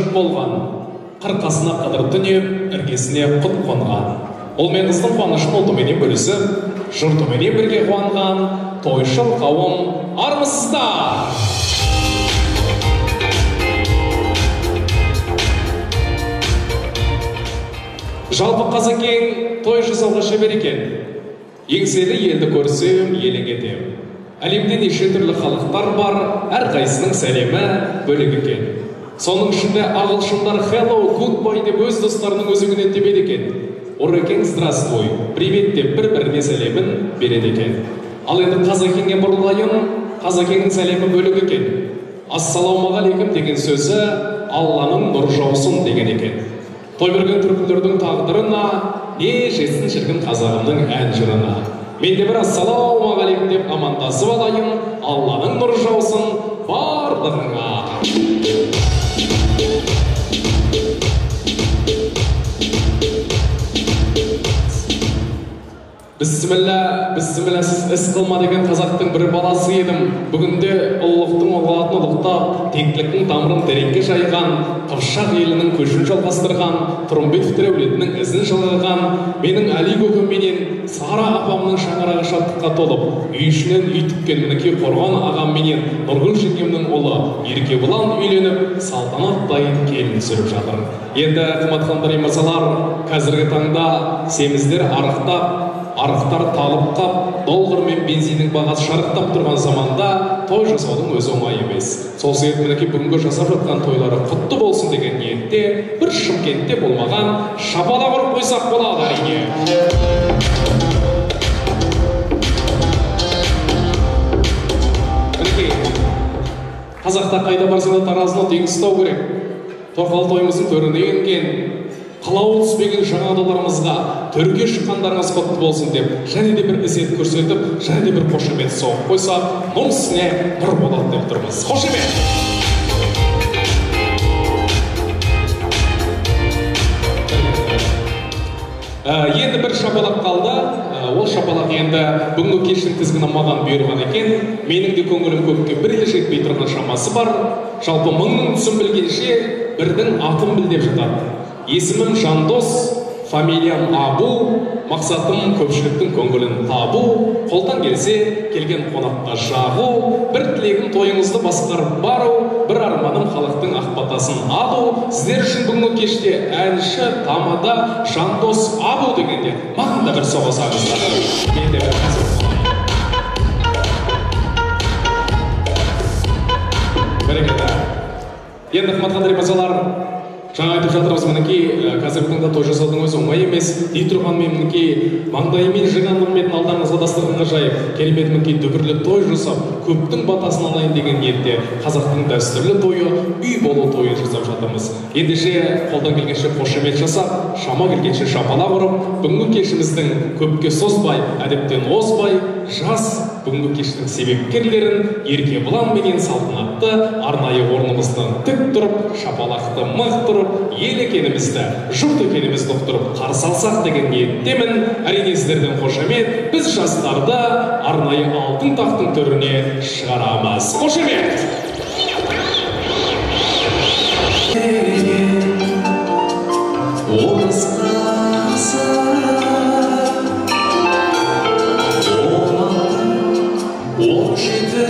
жұп болған, қырқасына қадыр түнеп, іргесіне құт қонған. Ол мен қыздың қуанышын ұлтыменен бөлісіп, жұртыменен бірге қуанған тойшыл қауым армысыздар! Жалпы қазекең той жасауға шебер екен. Еңселі елді көрсем, елең етем. Әлемде неше түрлі халықтар бар, әрқайсының сәлемі бөлек екен. Соның ішінде ағылшындар hello, goodbye деп өз достарының өзегінен тебеді екен. Орекең здравствуй, привет деп бір-біріне сәлемін береді екен. Ал енді қазекеңе бұрылайын, қазекеңнің сәлемі бөлек екен. Ассалаумағалейкум деген сөзі Алланың нұры жаусын деген екен. Той берген түркілердің тағдырына, не жетсін шіркін қазағымның ән жырына. Мен де бір ассалаумағалейкум деп амандасып алайын, Алланың нұры жаусын барлығыңа. Бісміллә, бісмілләсіз іс қылма деген қазақтың бір баласы едім. Бүгінде ұлылықтың ұлғатын ұлықтап, тектіліктің тамырын тереңге жайған, Қыпшақ елінің көшін жалғастырған, Тұрымбетовтер әулетінің ізін жалғаған, менің Әли көкем менен Сара апамның шаңырағы шаттыққа толып, үй ішінен үй тіккен мінекей Қорған ағам менен Нұргүл жеңгемнің ұлы Еркебұлан үйленіп, салтанаттай келін түсіріп жатыр. Енді қымбат ханымдар мен мырзалар, қазіргі таңда семіздер арықтап, арықтар талып қап, доллар мен бензиннің бағасы шарықтап тұрған заманда той жасаудың өзі оңай емес. Сол себепті мінекей бүгінгі жасап жатқан тойлары құтты болсын деген ниетте бір Шымкентте болмаған шапалақ ұрып қойсақ болады әрине. Мінекей қазақта қайда барсаң да таразыны тең ұстау керек. Торқалы тойымыздың төріне енген, қалауы түспеген жаңа адаларымызға төрге шыққандарыңыз құтты болсын деп және де бір ізет көрсетіп, және де бір қошемет соғып қойсақ, нұр үстіне нұр болады деп тұрмыз. Қошемет! Енді бір шапалақ қалды. Ол шапалақ енді бүгінгі кештің тізгіні маған бұйырған екен. Менің де көңілім көкке бір елі жетпей тұрған шамасы бар. Жалпы мыңның түсін білгенше бірдің атын біл деп жатады. Есімім Жандос, фамилиям Абу, мақсатым көпшіліктің көңілін табу, қолдан келсе келген қонаққа жағу, бір тілегім тойыңызды басқарып бару, бір арманым халықтың ақ батасын алу. Сіздер үшін бүгінгі кеште әнші, тамада Жандос Абу дегенде маған да бір соғысаңыздар. Мен де бір әзір болайын. Бәрекелді. Енді қымбат қадірлі мырзалар, жаңа айтып жатырмыз, мінекей қазіргі таңда той жасаудың өзі оңай емес. Дей тұрғанмен мінекей маңдайымен жиған нығметін алдарыңызға дастарханға жайып, керемет мінекей дүбірлі той жасап, көптің батасын алайын деген ниетте қазақтың дәстүрлі тойы үй болу тойын жасап жатырмыз. Ендеше қолдан келгенше қошемет жасап, шама келгенше шапалақ ұрып, бүгінгі кешіміздің көпке созбай, әдептен озбай, жас бүгінгі кештің себепкерлерін Еркебұлан менен Салтанатты арнайы орнымыздан тік тұрып, шапалақты мық тұрып, ел екенімізді, жұрт екенімізді ұқтырып қарсы алсақ деген ниеттемін. Әрине сіздерден қошемет, біз жастарды арнайы алтын тақтың төріне шығарамыз. Қошемет! Он жеті